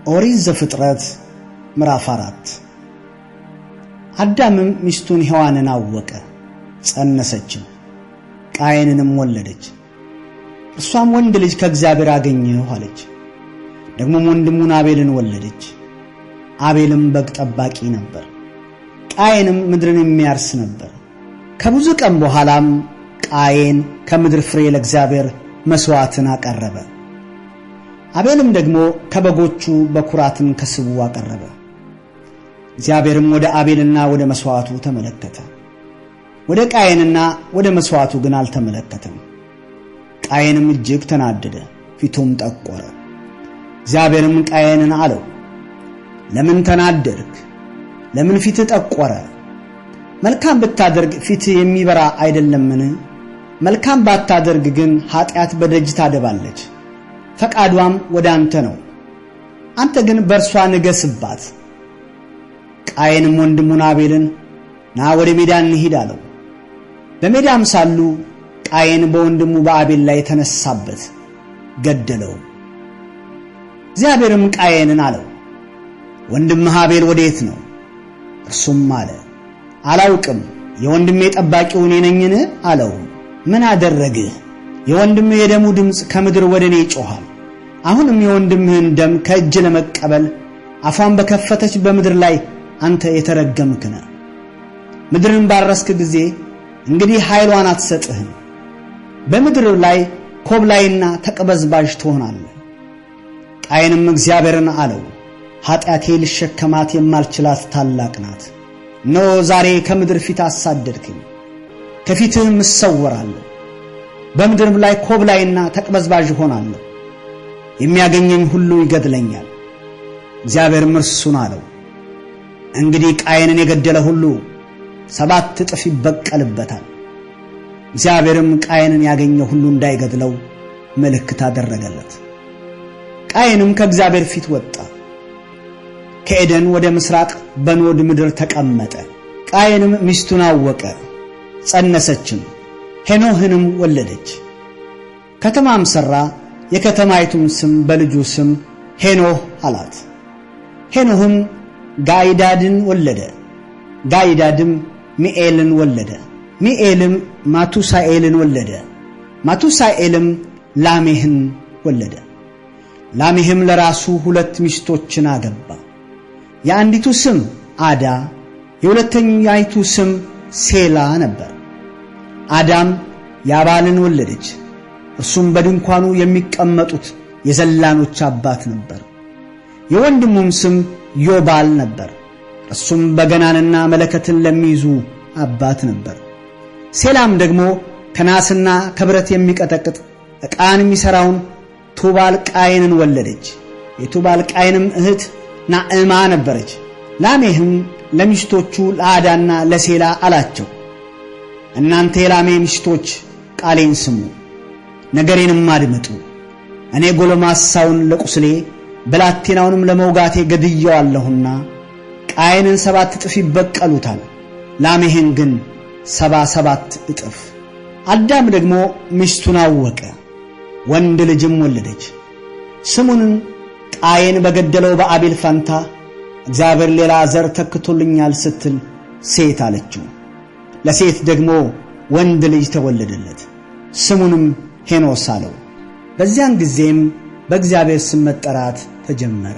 ኦሪት ዘፍጥረት ምዕራፍ 4። አዳምም ሚስቱን ሔዋንን አወቀ፣ ጸነሰችም፣ ቃየንንም ወለደች። እርሷም ወንድ ልጅ ከእግዚአብሔር አገኘሁ አለች። ደግሞም ወንድሙን አቤልን ወለደች። አቤልም በግ ጠባቂ ነበር፣ ቃየንም ምድርን የሚያርስ ነበር። ከብዙ ቀን በኋላም ቃየን ከምድር ፍሬ ለእግዚአብሔር መሥዋዕትን አቀረበ። አቤልም ደግሞ ከበጎቹ በኩራትን ከስቡ አቀረበ። እግዚአብሔርም ወደ አቤልና ወደ መሥዋዕቱ ተመለከተ፣ ወደ ቃየንና ወደ መሥዋዕቱ ግን አልተመለከተም። ቃየንም እጅግ ተናደደ፣ ፊቱም ጠቆረ። እግዚአብሔርም ቃየንን አለው፣ ለምን ተናደድክ? ለምን ፊትህ ጠቆረ? መልካም ብታደርግ ፊትህ የሚበራ አይደለምን? መልካም ባታደርግ ግን ኃጢአት በደጅ ታደባለች፣ ፈቃዷም ወደ አንተ ነው። አንተ ግን በእርሷ ንገስባት። ቃየንም ወንድሙን አቤልን ና ወደ ሜዳ እንሂድ አለው። በሜዳም ሳሉ ቃየን በወንድሙ በአቤል ላይ ተነሳበት፣ ገደለው። እግዚአብሔርም ቃየንን አለው፣ ወንድምህ አቤል ወዴት ነው? እርሱም አለ፣ አላውቅም፣ የወንድሜ ጠባቂው እኔ ነኝን? አለው። ምን አደረግህ? የወንድምህ የደሙ ድምፅ ከምድር ወደ እኔ ይጮኻል። አሁንም የወንድምህን ደም ከእጅ ለመቀበል አፏን በከፈተች በምድር ላይ አንተ የተረገምክ ነህ። ምድርን ባረስክ ጊዜ እንግዲህ ኃይሏን አትሰጥህም። በምድር ላይ ኮብላይና ተቅበዝባዥ ትሆናለህ። ቃየንም እግዚአብሔርን አለው፣ ኃጢአቴ ልሸከማት የማልችላት ታላቅ ናት። እነሆ ዛሬ ከምድር ፊት አሳደድክኝ፣ ከፊትህም እሰወራለሁ። በምድርም ላይ ኮብላይና ተቅበዝባዥ እሆናለሁ፣ የሚያገኘኝ ሁሉ ይገድለኛል። እግዚአብሔርም እርሱን አለው፣ እንግዲህ ቃየንን የገደለ ሁሉ 7 እጥፍ ይበቀልበታል። እግዚአብሔርም ቃየንን ያገኘ ሁሉ እንዳይገድለው ምልክት አደረገለት። ቃየንም ከእግዚአብሔር ፊት ወጣ፣ ከኤደን ወደ ምስራቅ በኖድ ምድር ተቀመጠ። ቃየንም ሚስቱን አወቀ፣ ጸነሰችም፣ ሄኖህንም ወለደች። ከተማም ሠራ፣ የከተማይቱም ስም በልጁ ስም ሄኖህ አላት። ሄኖህም ጋይዳድን ወለደ። ጋይዳድም ሚኤልን ወለደ። ሚኤልም ማቱሳኤልን ወለደ። ማቱሳኤልም ላሜህን ወለደ። ላሜህም ለራሱ 2 ሚስቶችን አገባ። የአንዲቱ ስም አዳ፣ የሁለተኛይቱ ስም ሴላ ነበር። አዳም ያባልን ወለደች። እርሱም በድንኳኑ የሚቀመጡት የዘላኖች አባት ነበር። የወንድሙም ስም ዮባል ነበር። እርሱም በገናንና መለከትን ለሚይዙ አባት ነበር። ሴላም ደግሞ ከናስና ከብረት የሚቀጠቅጥ ዕቃን የሚሠራውን ቱባል ቃይንን ወለደች። የቱባል ቃይንም እህት ናዕማ ነበረች። ላሜህም ለሚስቶቹ ለአዳና ለሴላ አላቸው፣ እናንተ የላሜ ሚስቶች ቃሌን ስሙ፣ ነገሬንም አድምጡ። እኔ ጎልማሳውን ለቁስሌ ብላቴናውንም ለመውጋቴ ገድየዋለሁና ቃየንን 7 እጥፍ ይበቀሉታል፣ ላሜህን ግን 77 እጥፍ። አዳም ደግሞ ሚስቱን አወቀ፣ ወንድ ልጅም ወለደች። ስሙንም ቃየን በገደለው በአቤል ፈንታ እግዚአብሔር ሌላ ዘር ተክቶልኛል ስትል ሴት አለችው። ለሴት ደግሞ ወንድ ልጅ ተወለደለት፣ ስሙንም ሄኖስ አለው። በዚያን ጊዜም በእግዚአብሔር ስም መጠራት ተጀመረ።